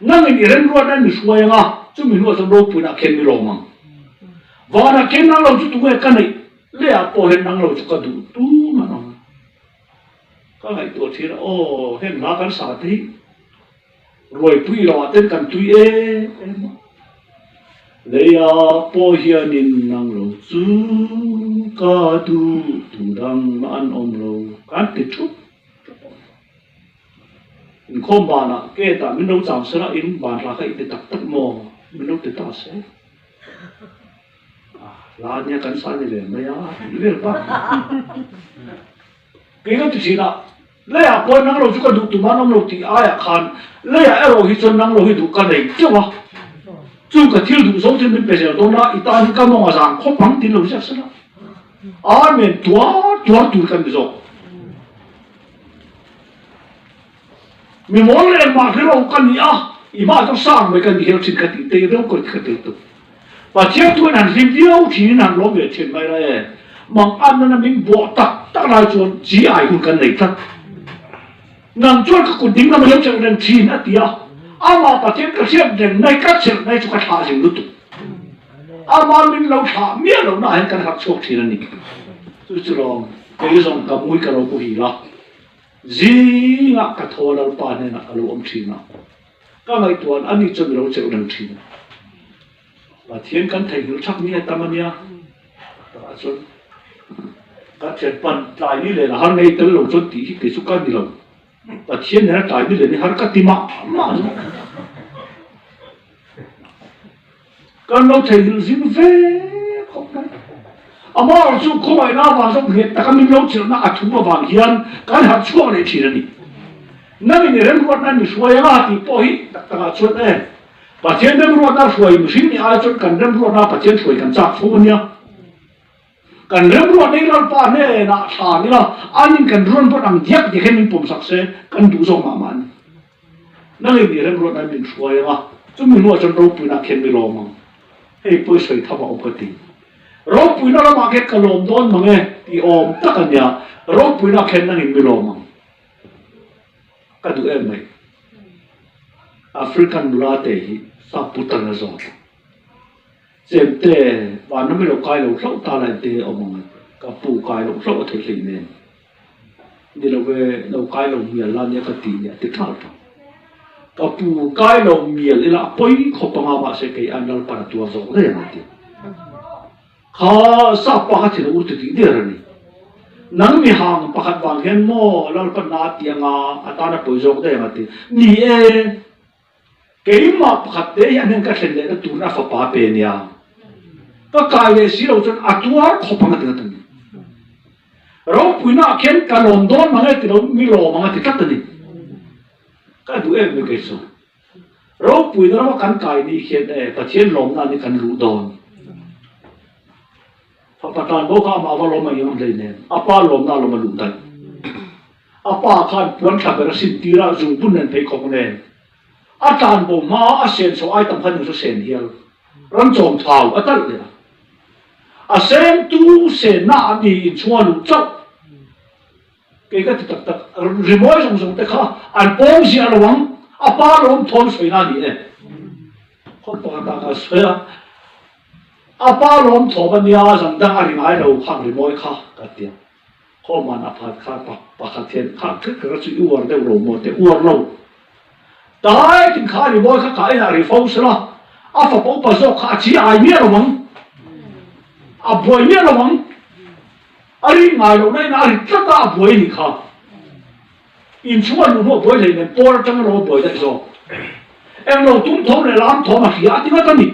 Nangin i remruatna mi hruai ang a, chumi hnuah chuan ropuina khen mi lawm ang. Vanah khen nang lo chu tunge ka neih? Leiah pawh hian nang lo chu ka duh tum an awm. Ka ngaihtuah thin a, aw heng hla kan sa te hi ruaipui lo ah ten kan tui em em a. Leiah pawh hianin nang lo chu ka duh tu dang an awm lo kan ti thup thup a. Inkhawm banah gate ah min lo chang sela in ban hla kha i ti tak tak maw min lo ti ta se. Hla nia kan sa ni ve mai a tih vel bak kei ka ti thin a, leiah pawh nang lo chu ka duh tum an awm lo tih aiah khan leiah erawh hi chuan nang lo hi duh ka nei teuh a, chu ka thil duh zo thil min pe zel dawn a, i tan hi ka mawng a zang khawp ang tiin lo ziak sela Amen tuar tuar tur kan ni zawk. Mi mawl leh engmah hre lo ka ni a, i hmaah chuan sang mai ka ni hial thin ka tih tei reuh ka ka tel tuk. Pathian chuan han hlim viau thin in han lawm ve thin mai la e. Mang an nana min buah tak tak lai chuan chi ai hun kan nei tlat. Nang chuan ka kut ding lam a lo chelh reng thin a ti a, amah Pathian ka hriat reng nai ka chelh nai chu ka thlah zing lutuk. Amah min lo thlah miah lohna ah hian kan harh chhuak thin a ni. Chu chu lawm kei zawng ka mui ka lo muhil a. Zingah ka thaw Lalpa hnenah ka lo awm thin a, ka ngaihtuahna a ni chuan mi lo chelh reng thin a. Pathian kan theihnghilh thak ni a tam a nia, takah chuan kan thianpan tlai ni leh har ngei tel lo chuan tih hi kei chu ka ni lo. Pathian nena tlai ni leh ni har ka ti mah mah zawk. Kan lo theihnghilh zing ve khawp mai. Amaherawh chu khawngaihna avang zawk nghet taka min lo chilhna a thu avang hian kan harh chhuak leh thin a ni. Nangin i remruatna mi hruai anga tih pawh hi tak takah chuan e, Pathian remruatna hruai mihring nih ai chuan kan remruatna Pathian hruai kan chak fo a nia. Kan remruatna hi Lalpa hnenah thlan ila, anin kan ruanruat ang diak diak hian min pawmsak se kan duh zawk mah mah a ni. Nangin i remruatna min hruai ang a, chumi hnuah chuan ropuina khian mi lawm ang. Hei pawi sawi tham a awm ka ti. Ropuina lamah khian ka lawm dawn mang e tih awm tak a nia, ropuina khian nangin mi lawm ang. Ka duh em mai. African nula te hi sap putan a zawt a. Chemte, vanram i lo kai lo hlauh ta lai te awm ang e. Ka pu kai loh hlauh a theih hleih nen. Ni lo e, lo kai lo mial la nia ka ti nia ti thal ta. Ka pu kai lo mial ila a pawi khawp anga mahse kei an Lalpan a tuar zawk daih ang a ti. Kha sap pa kha thin a ur ti tih der a ni. Nang mi hang pakhat vang hian maw Lalpan na a ti anga a tan a pawi zawk daih ang a ti. Ni e. Keimah pakhat te hi a hnen ka thlen lehna turin a fapa pe nia. Ka kai leh si lo chuan a tuar khawp ang a ti ngat a ni. Ropuina ah khian ka lawm dawn mang e ti lo mi lawm ang a ti tlat a ni. Ka duh em mai kei chu. Ropuina rama kan kai ni khian e Pathian lawmna ni kan luh dawn. Fapa tan bo kha amah va lawm ang eng hlei nen a pa lawmna lawm a luh daih. A pa khan puan thla ber a sin tir a, zungbun nen pheikhawk nen a tlan bo hma a sen chho ai tam khan eng chu sen hial ram chawm thau a talh leh a. A sen tu senna a ni inchhung a luh chauh. Kei ka ti tak tak, rimawi zawng zawng te kha an pawm ziah lo ang, a pa lawm thawn sawina a ni e. Khawp pakhat ah ka sawi a, a pa lawm thawm a nia zan dang a ri ngai lo khang rimawi kha ka ti a. Khawman a phat kha pakhat hian kha kher kher a chu i uar deuh lo maw teh uar lo. Tlai tin kha rimawi kha ka inah ri fo sela, a fapa upa zawk kha a chi ai miah lo ang, a buai miah lo ang. A rin ngai loh na in a ri tlat a, a buai a nih kha. Inchhung a luh hnu a buai hlei nen pawn atang erawh a buai daih zawk. Englo tum thawm leh lam thawm a hria a ti ngat a ni.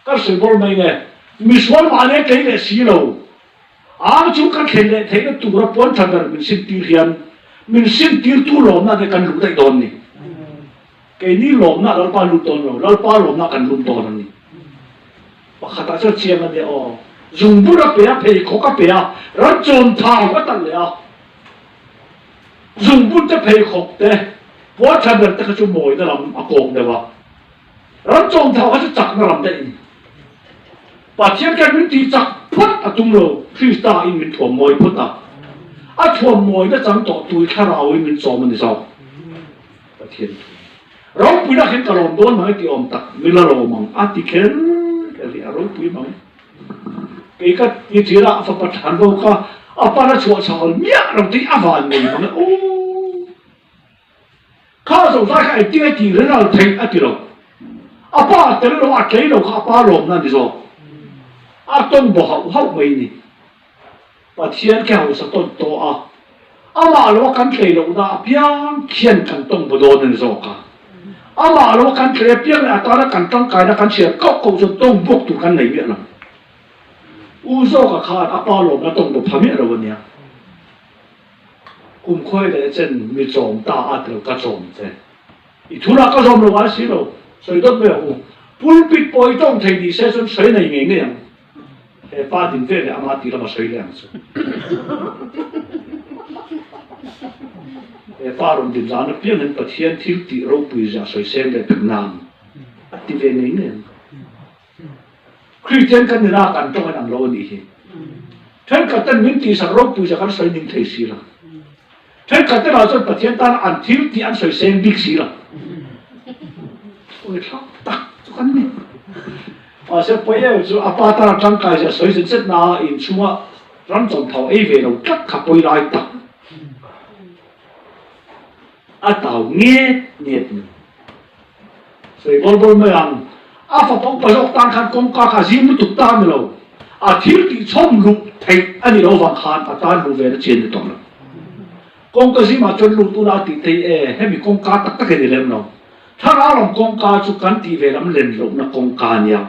Ka sawi bawr mai nge, misual mahni a tlei leh si lo. Ang chu ka thlen leh theihna tura puan tha ber min sim tir hian. Min simtirtu lawmna te kan luh daih dawn ni. Keini lawmna Lalpa lut dawn lo, Lalpa lawmna kan lut dawn a ni. Pakhatah chuan chiang a nia aw. Zungbun a pe a, pheikhawk a pe a, ram chawm thau a talh leh a. Zungbun te pheikhawk te, puan tha ber te kha chu mawina lam a kawk deuh a. Ram chawm thau kha chu chakna lam daih a ni. Pathian khian min tih chak phawt a tum lo, Krista in min thuam mawi phawt a. A thuam mawina chang tawh tui thlarau in min chawm a ni zawk. Pathian thu. Ropuina hian ka lawm dawn mang e tih awm tak, mi la lawm ang a ti kher kher hi a ropui mang e. Kei ka ti thin a, a fapa than bo kha a pan a chhuah chhal miah lo tih a van nei mang e aw. Kha zozai kha engtin a tih rinal theih a ti lo. A pa a tel lo, a tlei lo kha a pa lawmna a ni zawk. A tawng baw hauh hauh mai ni. Pathian khi hausa tawn tawh a, amah lo a kan tlei lohna apiang khian kan tawng baw dawn a ni zawk a. Amah lo a kan tlei apiang leh a tana kan tangkaina kan chhiar kauh kauh chuan tawng buak tur kan nei miah lo. U zawka khan a pa lawmna tawng baw pha miah lo a nia. Kum khawi leh chen mi chawm ta a tel ka chawm che. I thurah ka zawm lo ngai si lo, sawi dawt mai ang u. Pulpit pawh i tawng thei ni se chuan sawi nei ngei ngei ang. He pa din ve leh ama tih lama sawi leh ang chu. He pa rawn din zan apiangin Pathian thil tih ropui zia sawi seng leh pek nan a ti ve ngei ngei ang. Kristian kan nila kan tawng in ang lo a nih hi. Thenkhat ten min tihsak ropui zia kan sawi ning thei si lo. Thenkhat te lah chuan Pathian tana an thil tih an sawi seng bik si lo. Awi thlak tak chu kan ni. Mahse pawi em chu a pa tana tangkai zia sawi zet zet na inchhunga ram chawmthau ei ve lo tlat kha pawi lai tak. A tau nget nget ni. Sawi bawl bawl mai ang. A fapa upa zawk tan khan kawngka kha a zim lutuk ta a ni lo. A thil tih chhawm luh theih a ni lo vang khan a tan luh ve na chian ni tawh lo. Kawngka zimah chuan lut ula a tih thei e, hemi kawngka tak tak hi ni lem lo. Thlarau lam kawngka chu kan tih ve lam len lohna kawngka a nia.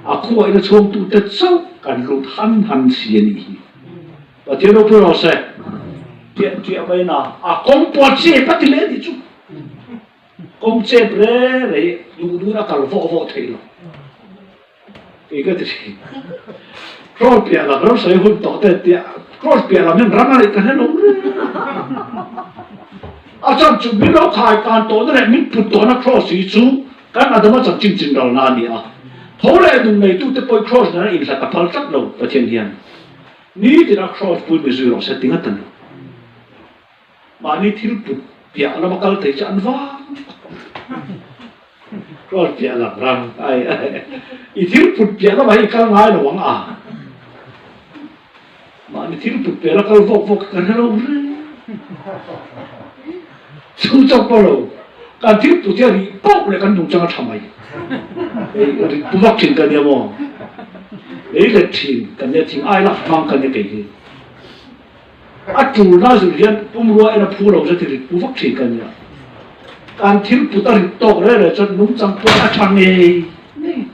A khuaina chhuangtute chauh kan lut han han si a nih hi. Pathian ropui rawh se. Tiah tiah mai na a kawng pawh a chep a ti leh a nih chu. Kawng chep re re hi duh duhin a kal vawh vawh theih lo. Kei ka ti thin. Kraws piah lam ram sawi hun tawh te tia kraws piah lam hian ram a neih ka hre lo re. A chan chu min lo khai kan tawhna leh min put tawhna kraws hi chu kan Adama chanchin chinralna a ni a. Tho leh nun neitute pawh kraws nena inhlat a phal tlat lo Pathian hian. Nitin a kraws pui mi zui rawh se ti ngat a ni. Mahni thil put piah lama kal thei chu an vang tak ang. Kraws piah lam ram ai i thil put piah lamah hi i kal ngai lo ang a. Mahni thil put piah la kal vawk vawk ka hre lo reng. Chu chauh pawh lo, kan thil put hi a rih pauh leh kan nungchang a tha mai. Ei rit pu vak thin ka nia maw? Ei let thin ka nia, thing ai lak hmang ka nia kei hi. A tulna zir hian pumrua en a phu lo zet hi rit pu vak thin ka nia. Kan thil put a rit tawk reh reh chuan nungchang pawh a tha ngei ngei.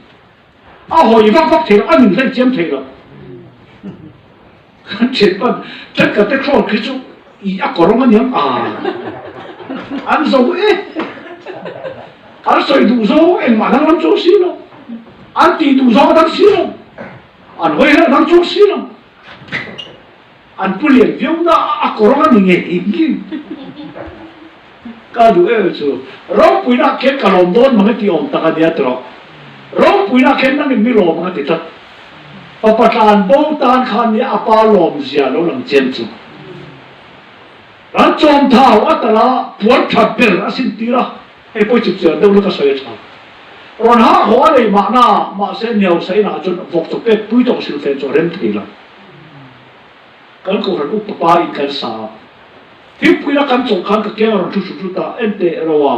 A hawi vak vak thei lo, a min hlen chiam thei lo. Kan thian pan thenkhat te crawl khi chu i a kawrawng a niang a, an zo e. An sawi duh zawng engmah danglam chuang si lo, an tih duh zawng a dang si lo, an hawi her a dang chuang si lo. An pu lian viau na a kawrawng a ni ngei ngei. Ka duh em chu ropuina khian ka lawm dawn mang e tih awm tak a nia tawh. Ropuina khian nangin mi lawm ang a ti tlat. Fapa tlan bo tan khan nia a pa lawm zia lo lang chian chu. Ran chawm thau a tala puan tha ber a sin tir a, hei pawi chip chian deuh la ka sawi a tha. Rawn hah haw a nei mahna mahse niausa inah chuan vawk chaw pek pui tawh silfen chu a rem thei lo. Kan kohhran upa pa in kan sa a, thingpuina kan chawlh khan ka keng a rawn thu hrut hrut a, en teh ro a,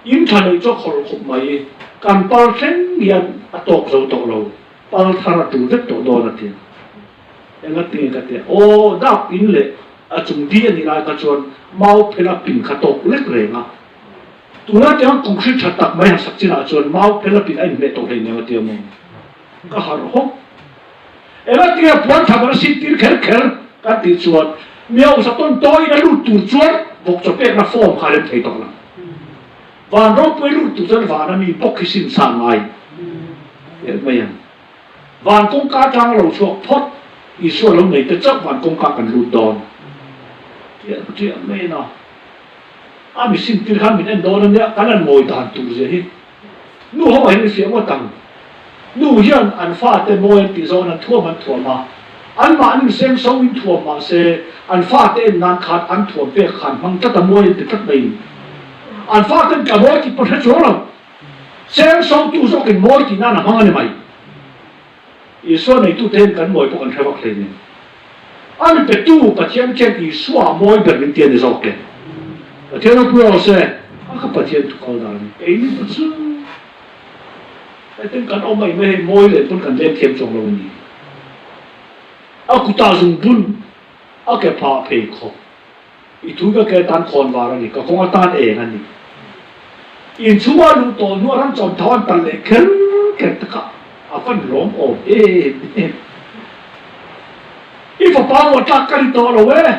in tha neih chu a khawrh khawp mai, kan pal thleng hian a tawk zo tawh lo, pal thar a tul vek tawh dawn a ti a. Enga tinge ka ti a, aw dak in leh a chung di a nih lai kha chuan mau phel a pin kha tawk lek reng a, tunah tiang concrete tha tak mai han sak chinah chuan mau phel a pin a inhmeh tawh hleinem a ti a maw? Ka harh hawk. Eng a tia puan tha ber a sit tir kher kher kan tih chuan. Mi hausa tawn tawiin a lut tur chuan vawk chaw pekna form kha a rem thei tawh lo. Van ropui lut tur chuan vana mi bawk hi sin sang ngai leh mai ang. Van kawngka atang a lo chhuak phawt, Isua lo nei te chauh van kawngka kan lut dawn tiah tiah mai a na. A mi sin tir khan min en dawn a nia, kan han ngawi dan tur zia hi. Nu ho ah hian i fiah ngawt ang. Nu hian an fate mawi an tih zawn an thuam an thuam a, anmahni seng so in thuam mah se an fate en nan khan an thuam pek khan hmang tlat a mawi an ti tlat mai in an faten ka mawi tih pawh hre chuang lo. Seng so tu zawkin mawi tih nan a hmang a ni mai. Isua neitute hian kan mawi pawh kan hre vak hle nen. A mi petu Pathian khian Isua mawi ber min ti a ni zawk e. Pathian ropui rawh se, a ka Pathian thu kal dan a ni. Keini pawh chu hetiang kan awm mai mai hei mawi len pawn kan leng thiam chuang lo a ni. A kutah zungbun a ke phah phei khawp. I thu ka ke tan khawn var a ni, ka kawng atan eng a ni. Inchhunga luh tawh hnuah ram chawm tho an tal leh kher kher takah a van lawm awm em em. I fapa ruah tlak ka ni tawh lo e,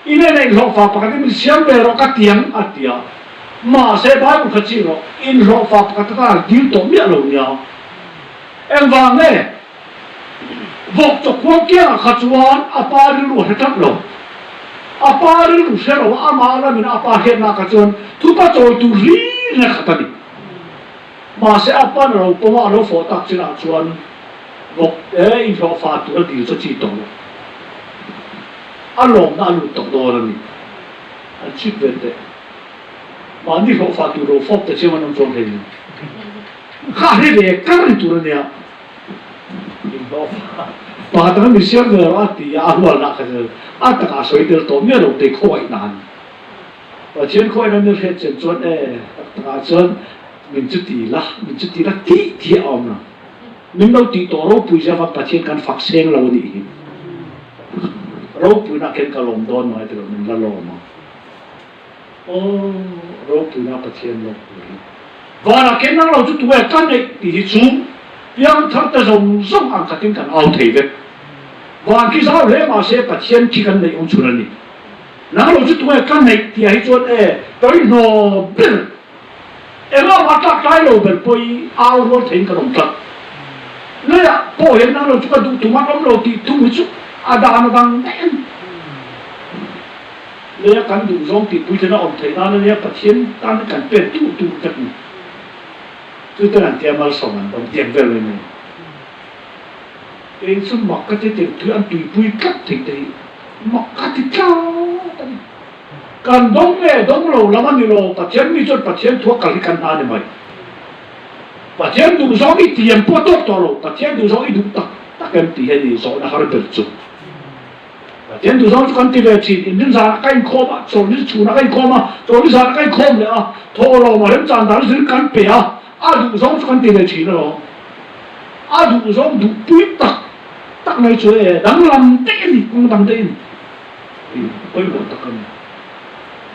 i nena inhlawhfa pakhat hi min siam ve rawh ka ti ang a ti a. Mahse Bible kha chih rawh, inhlawhfa pakhat atan a dil tawh miah lo nia. Engvang nge? Vawk chawkhuang kiangah kha chuan a pa rilru a hre tlat lo. A pa rilru hre lo a, amah lamin a pa hriatnak kha chuan thupa chawi tur hlir na khat a ni. Mahse a pan a lo pawm a, a lo fawh tak chinah chuan vawk e inhlawhfa tur a dil chu a chi tawh lo. A lawmna a lut tawh dawn a ni. An chip ve teh. Mahni hlawhfa tur lo fawp ta chiang an awm chuang hlei lo. Kha hre ve kar ni tur a nia. Pa dang mi siam ve rawh a ti a, a hualna kha chu a takah a sawi tel tawh miah lo tei khawngaih nan. Pathian khawngaihna ni hriat chen chuan e tak takah chuan min chu ti la, min chu ti la tih tih a awm lo. Min lo tih tawh ropui zia vang Pathian kan fak seng lo a nih hi. Ropuina khen ka lawm dawn mai tilo min la lawm ang. Aw ropuina Pathian lawk tur hi. Vanah khen nang lo chu tunge ka neih tih hi chu piangthar te zawng zawng ang khatin kan au thei vek. Van khi zau hle mahse Pathian khi kan neih awm chhun a ni. Nang lo chu tunge ka neih tih ah hi chuan e tawihnaw ber engah mah tlak tlai lo ber pawh i au rual theiin kan awm tlat. Leiah pawh hian nang lo chu ka duh tum an awm lo tih thung hi chu a dan a dang daih a ni. Leia kan duh zawng tih puitlin a awm theih nan ania Pathian tan kan pek duh duh vek ni. Chu ten an tia malsawm an dawng tiang vel mai mai. Kei chu mak ka ti tiang tui an tuipui tlat thei te hi mak ka ti tlat a ni. Kan dawng nge dawng lo lam a ni lo, Pathian mi chuan Pathian thua kal hi kan hna a ni mai. Pathian duh zawng i tiam pawh a tawk tawh lo, Pathian duh zawng i duh tak tak em tih hi a ni zawhna har ber chu. Pathian duh zawng chu kan ti ve thin, inrin zanah ka inkhawm a, chawlhni chhunah ka inkhawm a, chawlhni zanah ka inkhawm leh a, thawhlawm a remchan dan zir kan pe a, a duh zawng chu kan ti ve thin alawm. A duh zawng duhpui tak tak mai chu e danglam daih a ni, kawng dang daih a ni. Tih pawimawh tak a ni.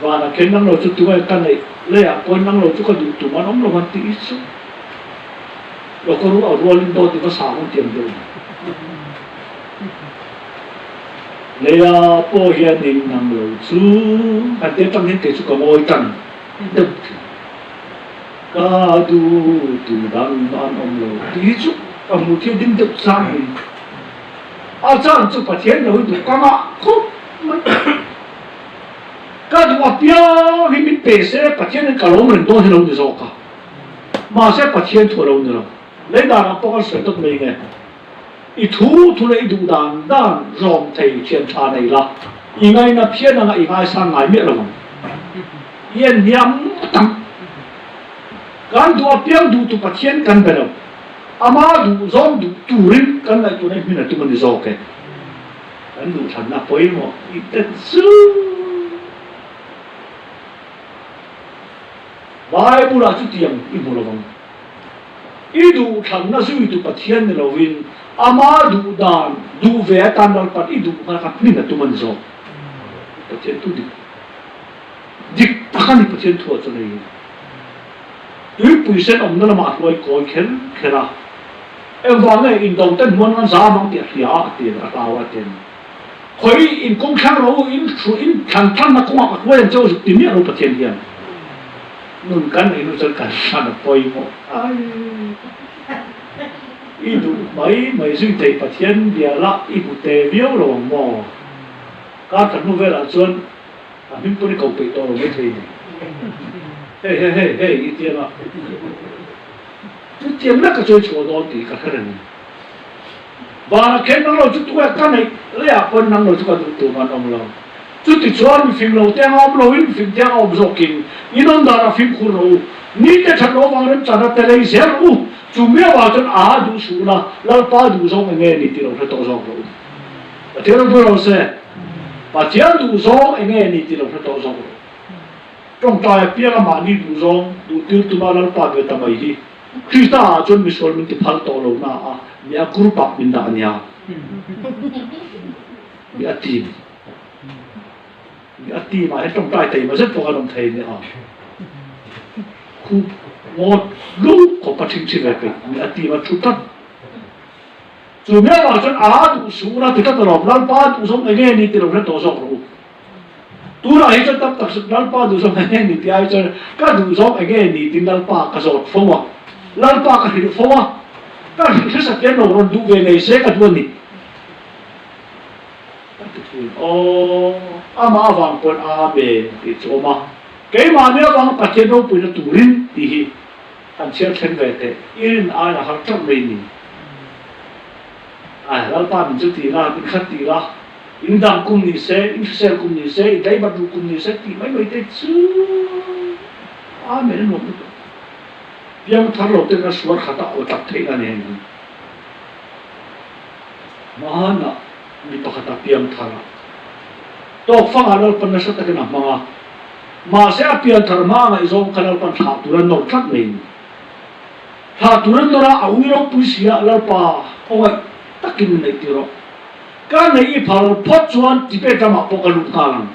Vanah khen nang lo chu tunge ka neih, leiah pawn nang lo chu ka duh tum an awm lo han tih hi chu lo ka ruah rualin dawt i va sang an tiam deuh a ni. Leia pawh hian in nang lo chu kan te atang hian kei chu ka ngawi tan deuh thin. Ka duh tu dang an awm lo tih hi chu ka hmuh thil ding deuh chang a ni. A chan chu Pathian lo hi duh ka ngah khawp mai. Ka duh apiang hi min pe se Pathian in ka lawm reng dawn hi lo ni zawk a. Mahse Pathian thu a lo ni lo. Lei danah pawh kan sawi dawt mai nge. I thu thu leh i duh dan dan zawm thei thian tha nei la, i ngaina phian anga i ngaisang ngai miah lo ang. I en hniam ngawt ang. Kan duh apiang duhtu Pathian kan be lo. Ama duh zawng duh turin kan ngaihtuahna i hmin a tum a ni zawk e. Kan duhthlanna pawimawh i tet chu. Bible-ah chutiang i hmu lo ang. I duhthlanna zuitu Pathian ni lovin ama duh dan duh ve atan Lalpan i duh nghal kha hmin a tum a ni zawk. Pathian thu dik dik tak a ni Pathian thu ah chuan hei hi. Tuipui sen awmna lamah a hruai kawi kher kher a, engvang nge indo ten hmuan an zam ang tih a hria a ti a hlau a ti a ni. Khawi in kawng thlang rawh u, in thu in thlan thlanna kawngah ka hruai ang che u zuk ti miah lo Pathian hian nun kan neih hnu chuan kan hran a pawimawh ai. I duh mai mai zui thei Pathian bia lah i hmu te viau lo ang maw? Kar khat hnu velah chuan a hming pawn i ko peih tawh lo mai thei ni. Hei hei hei hei i tiang a chutiang lek ka chawi chhuah dawn tih ka hre reng a ni. Vanah khen nang lo chu tuai ka neih leiah pawn nang lo chu ka duh tur an awm lo. Chutichuan mifing lo te anga awm loin mifing te anga awm zawkin in awm danah fimkhur rawh u. Nite that loh avang remchana te lei zel rawh u. Chu mi avang chuan a duh suh la, Lalpa duh zawng enge ni tih lo hre tawh zawk rawh u. Pathian ropui rawh se. Pathian duh zawng enge ni tih lo hre tawh zawk rawh u. Tawngtai apianga mahni duh zawng duh tir tuma Lalpa ve ta mai hi Krista ah chuan misual min ti phal tawh lo na a, mi a group ah min dah a nia. Mi a team. Mi a team ah hian tawngtai taima zet pawh kan awm thei nia. Khup ngawt lu khawp a ṭhingṭhi ve peih mi a team a ṭhu tlat. Chu mi avang chuan a duh suh la ti tlat alawm, Lalpa duh zawng enge ni ti lo hre tawh zawk rawh u. Tunah hi chuan tam tak sut Lalpa duhzawng enge ni tih ai chuan ka duhzawng enge ni tiin Lalpa ka zawt fo a, Lalpa ka hrilh fo a, ka hrilh hre satliam lo rawn duh ve ngei se ka duh a ni. Ka ti thin. Aw, amah avang pawn Amen tih chu awm a, keimahni avanga Pathian ropuina turin tih hi han chhiar thleng ve teh, i rin aiin a har teuh mai ni. Ai, Lalpa min chu ti la, min khat ti la. In dang kum ni se, in hrisel kum ni se, i tleibat ru kum ni se tih mai mai te chu Amen a nuam lutuk. Piang thar lo ten a suar khat a aw tak theih a ni heng hi. Hmanah mi pakhat a piang thar a, tawkfangah Lalpan nasa takin a hmang a, mahse a pian thar hma ngaihzawng kha Lalpan thlah tur a nawr tlat mai a ni. Thlah tur a nawr a, a ui ropui si a, Lalpa khawngaih takin min neih tir rawh. Ka neih i phal phawt chuan Tibet ramah pawh ka lut nghal ang.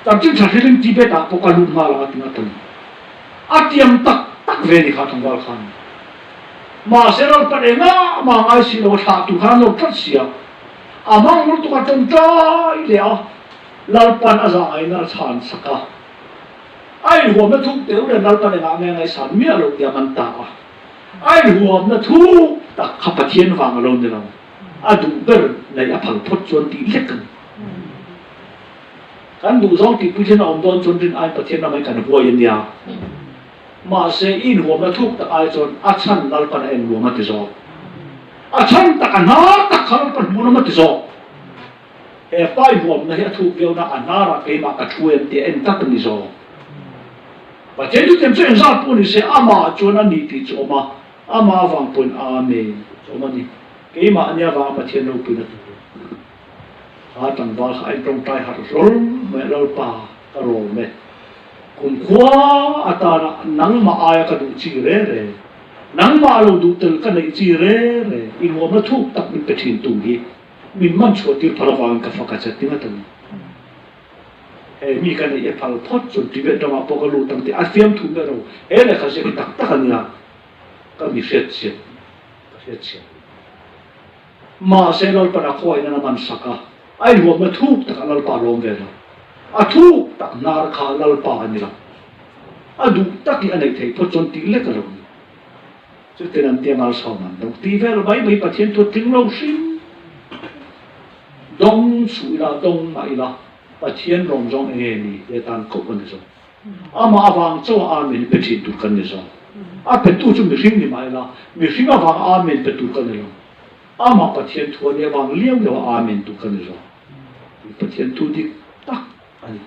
Chanchin tha hrilhin Tibet ah pawh ka lut nghal ang a ti ngat a ni. A tiam tak tak ve ni kha tlangval khan. Mahse Lalpan engah mah ngai si lo a thlah tur khan an lo tlat si a. A hmang lutuk a tawngtai leh a, Lalpan a zah ngaihna a chhan sak a. A inhuamna thuk teuh nen Lalpan engah nge a ngaihsan miah lo tih a man ta a. A inhuamna thuk tak kha Pathian vang a lo ni lo. A duh ber neih a phal phawt chuan tih hlek a ni. Kan duh zawng tih puithian a awm dawn chuan rin aiin Pathian ramah kan huai a nia. Mahse, i inhuamna thuk tak ai chuan a chhan Lalpan a en nuam a ti zawk. A chhan tak a hnar tak kha Lalpan hmu lam a ti zawk. He pa inhuamna hi a thuk viau na a hnarah keimah ka thu em tih a en tlat a ni zawk. Pathian chu tiang chu engzat pawh ni se amah chuan a ni tih chu awm a, amah avang pawhin Amen tih chu awm a ni. Keimah ania vanga Pathian ropuina tur kha tlangval kha a intawngtai harh hlawl mai a, Lalpa ka rawm e, kumkhua atana nangmah aia ka duh chi re re, nangmah lo duh tel ka neih chi re re, i nuamna thuk tak min pe thin tu hi min man chhuah tir phal avangin ka fak a che ti ngat a ni. He mi ka neih e phal phawt chuan Tibet ramah pawh ka lut ang tih a fiamthu ber lo, he lehkha ziak hi tak tak a nia ka mi hriatchian. Ka hriatchhiat lo. Mahse Lalpan a khawiin a man sak a, a inhuamna thuk tak a Lalpa a lawm ve lo. A thuk tak hnar kha Lalpa a ni lo. A duh tak hi a neih theih phawt chuan tih lek a lo ni. Chutin an tia malsawm an dawng tih vel mai mai Pathian thu a tling lo hrim. Dawng chhuh ila, dawng mah ila, Pathian lawm zawng enge ni tih atan koh a ni zawk. Amah avang chauh a Amen pe thin tur kan ni zawk. A petu chu mihring ni mah ila, mihring avanga Amen pe tur ka ni lo. Amah Pathian thu a nih avang liau liau a Amen tur ka ni zawk. Tih Pathian thu dik tak a ni.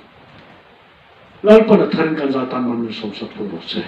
Lalpan a tharin kan za tan rawn min sawmsak hlawm rawh se.